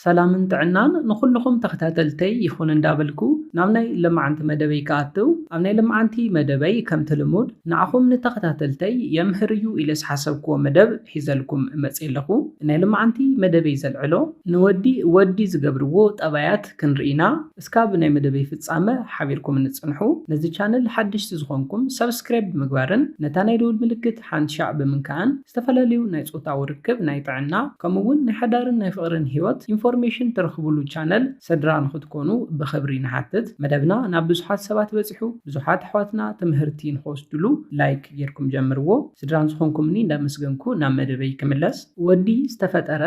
ሰላምን ጥዕናን ንኹልኹም ተኸታተልተይ ይኹን እንዳበልኩ፣ ናብ ናይ ለማዓንቲ መደበይ ክኣትው፣ ኣብ ናይ ለማዓንቲ መደበይ ከምቲ ልሙድ ንዓኹም ንተኸታተልተይ የምህር እዩ ኢለ ዝሓሰብክዎ መደብ ሒዘልኩም መጽየ ኣለኹ። ናይ ለማዓንቲ መደበይ ዘልዕሎ፣ ንወዲ ወዲ ዝገብርዎ ጠባያት ክንርኢ ኢና። እስካብ ናይ መደበይ ፍጻመ ሓቢርኩም ንጽንሑ። ነዚ ቻነል ሓደሽቲ ዝኾንኩም ሰብስክራይብ ብምግባርን ነታ ናይ ደውል ምልክት ሓንቲ ሻዕ ብምንካእን ዝተፈላለዩ ናይ ጾታዊ ርክብ፣ ናይ ጥዕና፣ ከምኡ እውን ናይ ሓዳርን ናይ ፍቕርን ህይወት ኢንፎርሜሽን ትረኽብሉ ቻነል ስድራ ንኽትኮኑ ብኽብሪ ንሓትት። መደብና ናብ ብዙሓት ሰባት በጺሑ፣ ብዙሓት ኣሕዋትና ትምህርቲ ንኽወስድሉ ላይክ ጌርኩም ጀምርዎ። ስድራን ዝኾንኩምኒ እንዳመስገንኩ ናብ መደበይ ክምለስ። ወዲ ዝተፈጠረ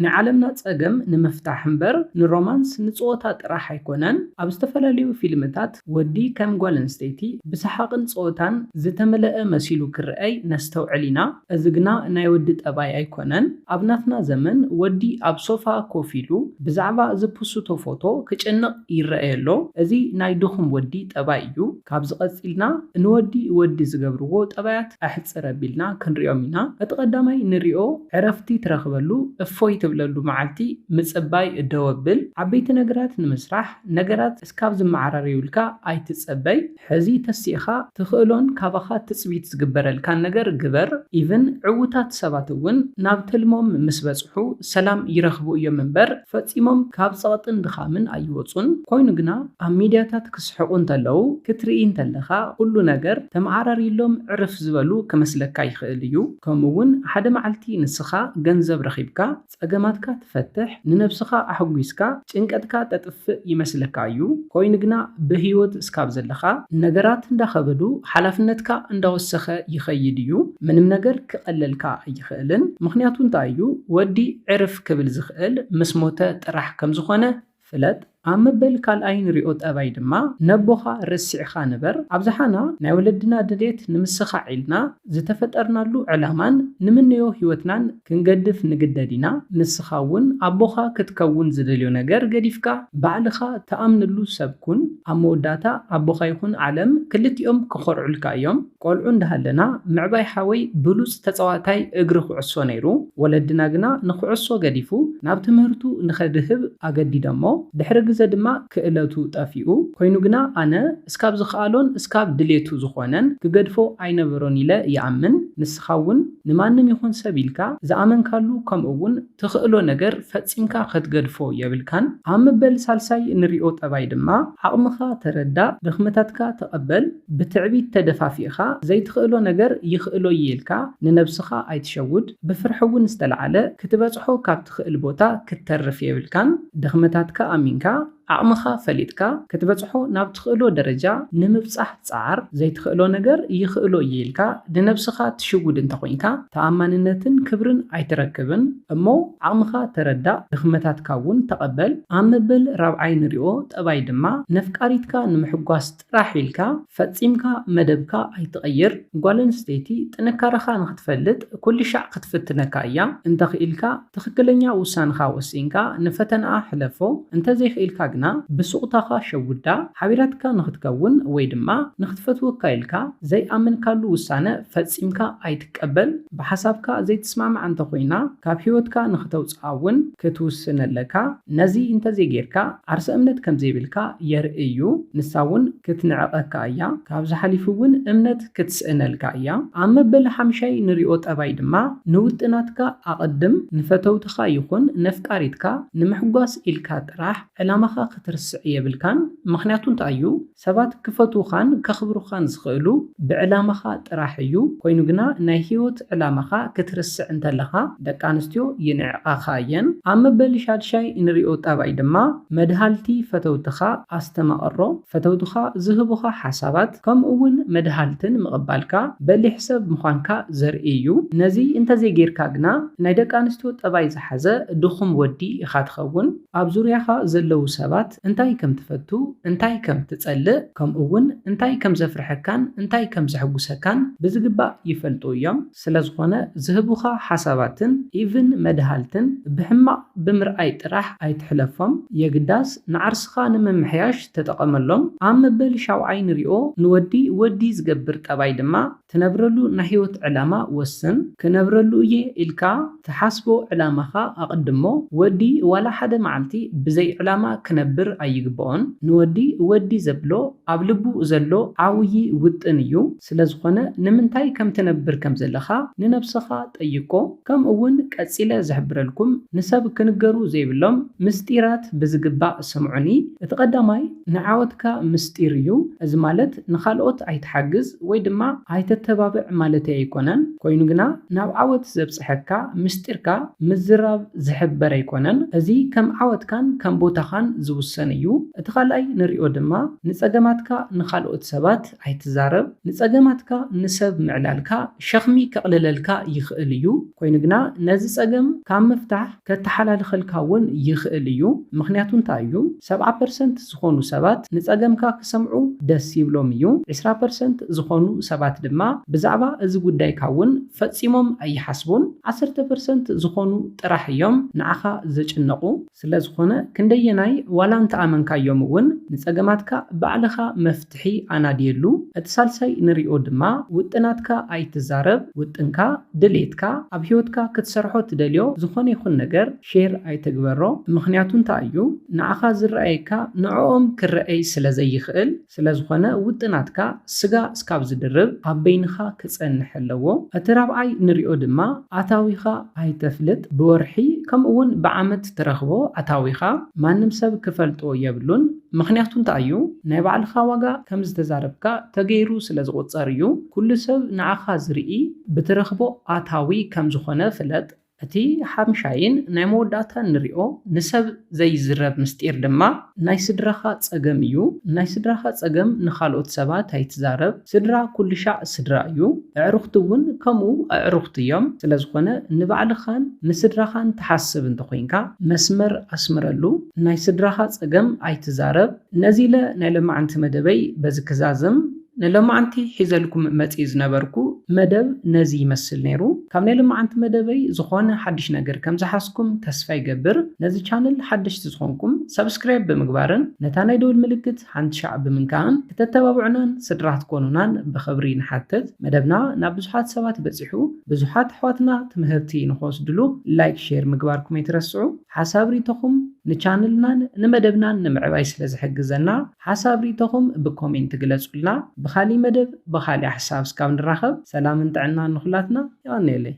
ናይ ዓለምና ጸገም ንምፍታሕ እምበር ንሮማንስ ንጸወታ ጥራሕ ኣይኮነን። ኣብ ዝተፈላለዩ ፊልምታት ወዲ ከም ጓል ኣንስተይቲ ብሰሓቕን ጸወታን ዝተመለአ መሲሉ ክረኣይ ነስተውዕል ኢና። እዚ ግና ናይ ወዲ ጠባይ ኣይኮነን። ኣብ ናትና ዘመን ወዲ ኣብ ሶፋ ኮፍ ኢሉ ብዛዕባ ዝፕስቶ ፎቶ ክጭነቕ ይረኣይ ኣሎ። እዚ ናይ ድኹም ወዲ ጠባይ እዩ። ካብዚ ቀጺልና ንወዲ ወዲ ዝገብርዎ ጠባያት ኣሕጽር ኣቢልና ክንሪኦም ኢና። እቲ ቀዳማይ ንሪኦ ዕረፍቲ ትረኽበሉ፣ እፎይ ትብለሉ መዓልቲ ምጽባይ ደው ኣብል። ዓበይቲ ነገራት ንምስራሕ ነገራት እስካብ ዝመዓራረዩልካ ኣይትጸበይ። ሕዚ ተሲእኻ ትኽእሎን ካባኻ ትጽቢት ዝግበረልካን ነገር ግበር። ኢቭን ዕዉታት ሰባት እውን ናብ ትልሞም ምስ በጽሑ ሰላም ይረኽቡ እዮም እምበር ፈጺሞም ካብ ጸቕጥን ድኻምን ኣይወጹን። ኮይኑ ግና ኣብ ሚድያታት ክስሕቑ እንተለዉ ክትርኢ እንተለኻ ኩሉ ነገር ተመዓራርዩሎም ዕርፍ ዝበሉ ክመስለካ ይኽእል እዩ። ከምኡ እውን ሓደ መዓልቲ ንስኻ ገንዘብ ረኺብካ ጸገማትካ ትፈትሕ፣ ንነብስኻ ኣሕጒስካ ጭንቀትካ ተጥፍእ ይመስለካ እዩ። ኮይኑ ግና ብህይወት እስካብ ዘለኻ ነገራት እንዳኸበዱ ሓላፍነትካ እንዳወሰኸ ይኸይድ እዩ። ምንም ነገር ክቐለልካ ኣይኽእልን። ምኽንያቱ እንታይ እዩ? ወዲ ዕርፍ ክብል ዝኽእል ምስ ሞተ ጥራሕ ከም ዝኾነ ፍለጥ። ኣብ መበል ካልኣይ ንሪኦ ጠባይ ድማ ነቦኻ ረሲዕኻ ንበር። ኣብዝሓና ናይ ወለድና ድሌት ንምስኻዕ ኢልና ዝተፈጠርናሉ ዕላማን ንምነዮ ህይወትናን ክንገድፍ ንግደድ ኢና። ንስኻ እውን ኣቦኻ ክትከውን ዝደልዮ ነገር ገዲፍካ ባዕልኻ ትኣምንሉ ሰብ ኩን። ኣብ መወዳእታ ኣቦኻ ይኹን ዓለም ክልቲኦም ክኾርዑልካ እዮም። ቆልዑ እንዳሃለና ምዕባይ ሓወይ ብሉጽ ተጻዋታይ እግሪ ኩዕሶ ነይሩ። ወለድና ግና ንኩዕሶ ገዲፉ ናብ ትምህርቱ ንኸድህብ ኣገዲደሞ። ድሕሪ ግዘ ድማ ክእለቱ ጠፊኡ። ኮይኑ ግና ኣነ እስካብ ዝኸኣሎን እስካብ ድሌቱ ዝኾነን ክገድፎ ኣይነበሮን ኢለ ይኣምን። ንስኻ እውን ንማንም ይኹን ሰብ ኢልካ ዝኣመንካሉ ከምኡ እውን ትኽእሎ ነገር ፈጺምካ ክትገድፎ የብልካን። ኣብ መበል ሳልሳይ ንሪኦ ጠባይ ድማ ዓቕምኻ ተረዳእ፣ ድኽመታትካ ተቐበል። ብትዕቢት ተደፋፊእኻ ዘይትኽእሎ ነገር ይኽእሎ እየ ኢልካ ንነብስኻ ኣይትሸውድ። ብፍርሒ እውን ዝተለዓለ ክትበጽሖ ካብ ትኽእል ቦታ ክትተርፍ የብልካን። ድኽመታትካ ኣሚንካ ዓቕምኻ ፈሊጥካ ክትበጽሖ ናብ ትኽእሎ ደረጃ ንምብጻሕ ጸዓር። ዘይትኽእሎ ነገር ይኽእሎ እየ ኢልካ ንነብስኻ ትሽውድ እንተኾይንካ ተኣማንነትን ክብርን ኣይትረክብን። እሞ ዓቕምኻ ተረዳእ፣ ድኽመታትካ እውን ተቐበል። ኣብ መበል ራብዓይ ንሪኦ ጠባይ ድማ ነፍቃሪትካ ንምሕጓስ ጥራሕ ኢልካ ፈጺምካ መደብካ ኣይትቐይር። ጓል ኣንስተይቲ ጥንካረኻ ንኽትፈልጥ ኩሉ ሻዕ ክትፍትነካ እያ። እንተኽኢልካ ትኽክለኛ ውሳንኻ ወሲንካ ንፈተናኣ ሕለፎ። እንተዘይኽኢልካ ግና ብሱቕታኻ ሸውዳ። ሓቢራትካ ንኽትከውን ወይ ድማ ንኽትፈትወካ ኢልካ ዘይኣመንካሉ ውሳነ ፈጺምካ ኣይትቀበል። ብሓሳብካ ዘይትስማማዕ እንተኾይና ካብ ህይወትካ ንኽተውጽኣ እውን ክትውስን ኣለካ። ነዚ እንተዘይጌርካ ዓርሰ እምነት ከምዘይብልካ የርኢ እዩ። ንሳ እውን ክትንዕቐካ እያ። ካብዚ ሓሊፉ እውን እምነት ክትስእነልካ እያ። ኣብ መበል ሓምሻይ ንሪኦ ጠባይ ድማ ንውጥናትካ ኣቐድም። ንፈተውትኻ ይኹን ነፍቃሪትካ ንምሕጓስ ኢልካ ጥራሕ ዕላማኻ ክትርስዕ የብልካን። ምኽንያቱ እንታይ እዩ? ሰባት ክፈትዉኻን ከኽብሩኻን ዝኽእሉ ብዕላማኻ ጥራሕ እዩ። ኮይኑ ግና ናይ ህይወት ዕላማኻ ክትርስዕ እንተለኻ ደቂ ኣንስትዮ ይንዕቓኻ እየን። ኣብ መበል ሻድሻይ እንሪኦ ጠባይ ድማ መድሃልቲ ፈተውትኻ ኣስተማቕሮ። ፈተውትኻ ዝህቡኻ ሓሳባት ከምኡ እውን መድሃልትን ምቕባልካ በሊሕ ሰብ ምዃንካ ዘርኢ እዩ። ነዚ እንተዘይጌርካ ግና ናይ ደቂ ኣንስትዮ ጠባይ ዝሓዘ ድኹም ወዲ ኢኻ ትኸውን። ኣብ ዙርያኻ ዘለዉ ሰባት ሰባት እንታይ ከም ትፈቱ፣ እንታይ ከም ትጸልእ፣ ከምኡ እውን እንታይ ከም ዘፍርሐካን እንታይ ከም ዘሐጉሰካን ብዝግባእ ይፈልጡ እዮም። ስለ ዝኾነ ዝህቡኻ ሓሳባትን ኢቭን መድሃልትን ብሕማቕ ብምርኣይ ጥራሕ ኣይትሕለፎም። የግዳስ ንዓርስኻ ንምምሕያሽ ተጠቐመሎም። ኣብ መበል ሻውዓይ ንሪኦ ንወዲ ወዲ ዝገብር ጠባይ ድማ ትነብረሉ ናይ ህይወት ዕላማ ወስን። ክነብረሉ እየ ኢልካ ትሓስቦ ዕላማኻ ኣቐድሞ። ወዲ ዋላ ሓደ መዓልቲ ብዘይ ዕላማ ክነብር ኣይግብኦን። ንወዲ ወዲ ዘብሎ ኣብ ልቡ ዘሎ ዓብዪ ውጥን እዩ። ስለ ዝኾነ ንምንታይ ከም ትነብር ከም ዘለኻ ንነብስኻ ጠይቆ። ከምኡ እውን ቀጺለ ዝሕብረልኩም ንሰብ ክንገሩ ዘይብሎም ምስጢራት ብዝግባእ ስምዑኒ። እቲ ቀዳማይ ንዓወትካ ምስጢር እዩ። እዚ ማለት ንኻልኦት ኣይትሓግዝ ወይ ድማ ኣይተተባብዕ ማለተይ ኣይኮነን። ኮይኑ ግና ናብ ዓወት ዘብጽሐካ ምስጢርካ ምዝራብ ዝሕበር ኣይኮነን። እዚ ከም ዓወትካን ከም ቦታኻን ዝውሰን እዩ። እቲ ካልኣይ ንሪኦ ድማ ንጸገማትካ ንኻልኦት ሰባት ኣይትዛረብ። ንጸገማትካ ንሰብ ምዕላልካ ሸኽሚ ከቕልለልካ ይኽእል እዩ። ኮይኑ ግና ነዚ ጸገም ካብ ምፍታሕ ከተሓላልኸልካ እውን ይኽእል እዩ። ምኽንያቱ እንታይ እዩ? ሰብዓ ፐርሰንት ዝኾኑ ሰባት ንጸገምካ ክሰምዑ ደስ ይብሎም እዩ። ዕስራ ፐርሰንት ዝኾኑ ሰባት ድማ ብዛዕባ እዚ ጉዳይካ እውን ፈጺሞም ኣይሓስቡን። ዓሰርተ ፐርሰንት ዝኾኑ ጥራሕ እዮም ንዓኻ ዝጭነቑ። ስለ ዝኾነ ክንደየናይ ዋላ እንተኣመንካዮም እውን ንጸገማትካ ባዕልኻ መፍትሒ ኣናድየሉ። እቲ ሳልሳይ ንሪኦ ድማ ውጥናትካ ኣይትዛረብ። ውጥንካ፣ ድሌትካ፣ ኣብ ህይወትካ ክትሰርሖ ትደልዮ ዝኾነ ይኹን ነገር ሼር ኣይትግበሮ። ምኽንያቱ እንታይ እዩ? ንዓኻ ዝረኣየካ ንዕኦም ክረኣይ ስለ ዘይኽእል። ስለ ዝኾነ ውጥናትካ ስጋ እስካብ ዝድርብ ኣብ በይንኻ ክጸንሕ ኣለዎ። እቲ ራብዓይ ንሪኦ ድማ ኣታዊኻ ኣይተፍልጥ። ብወርሒ ከምኡ እውን ብዓመት ትረኽቦ ኣታዊኻ ማንም ሰብ ክፈልጦ የብሉን። ምኽንያቱ እንታይ እዩ? ናይ ባዕልኻ ዋጋ ከም ዝተዛረብካ ተገይሩ ስለ ዝቑጸር እዩ። ኩሉ ሰብ ንዓኻ ዝርኢ ብትረኽቦ ኣታዊ ከም ዝኾነ ፍለጥ። እቲ ሓምሻይን ናይ መወዳእታን ንሪኦ ንሰብ ዘይዝረብ ምስጢር ድማ ናይ ስድራኻ ጸገም እዩ። ናይ ስድራኻ ጸገም ንኻልኦት ሰባት ኣይትዛረብ። ስድራ ኩሉ ሻዕ ስድራ እዩ። ኣዕሩኽቲ እውን ከምኡ ኣዕሩኽቲ እዮም። ስለ ዝኾነ ንባዕልኻን ንስድራኻን ትሓስብ እንተኾይንካ መስመር ኣስምረሉ። ናይ ስድራኻ ጸገም ኣይትዛረብ። ነዚ ኢለ ናይ ሎማዓንቲ መደበይ በዚ ክዛዝም። ንሎማዓንቲ ሒዘልኩም መጺእ ዝነበርኩ መደብ ነዚ ይመስል ነይሩ። ካብ ናይ ሎማዓንቲ መደበይ ዝኾነ ሓድሽ ነገር ከም ዝሓዝኩም ተስፋ ይገብር። ነዚ ቻነል ሓደሽቲ ዝኾንኩም ሰብስክራይብ ብምግባርን ነታ ናይ ደወል ምልክት ሓንቲ ሻዕ ብምንካእን ክተተባብዑናን ስድራ ክትኮኑናን ብኽብሪ ንሓትት። መደብና ናብ ብዙሓት ሰባት በጺሑ ብዙሓት ኣሕዋትና ትምህርቲ ንኽወስድሉ ላይክ ሼር ምግባርኩም ኣይትረስዑ። ሓሳብ ሪኢቶኹም ንቻነልናን ንመደብናን ንምዕባይ ስለ ዝሕግዘና ሓሳብ ሪኢቶኹም ብኮሜንት ግለጹልና። ብኻሊእ መደብ ብኻሊእ ሓሳብ እስካብ ንራኸብ ሰላምን ጥዕናን ንኹላትና። የቐንየለይ።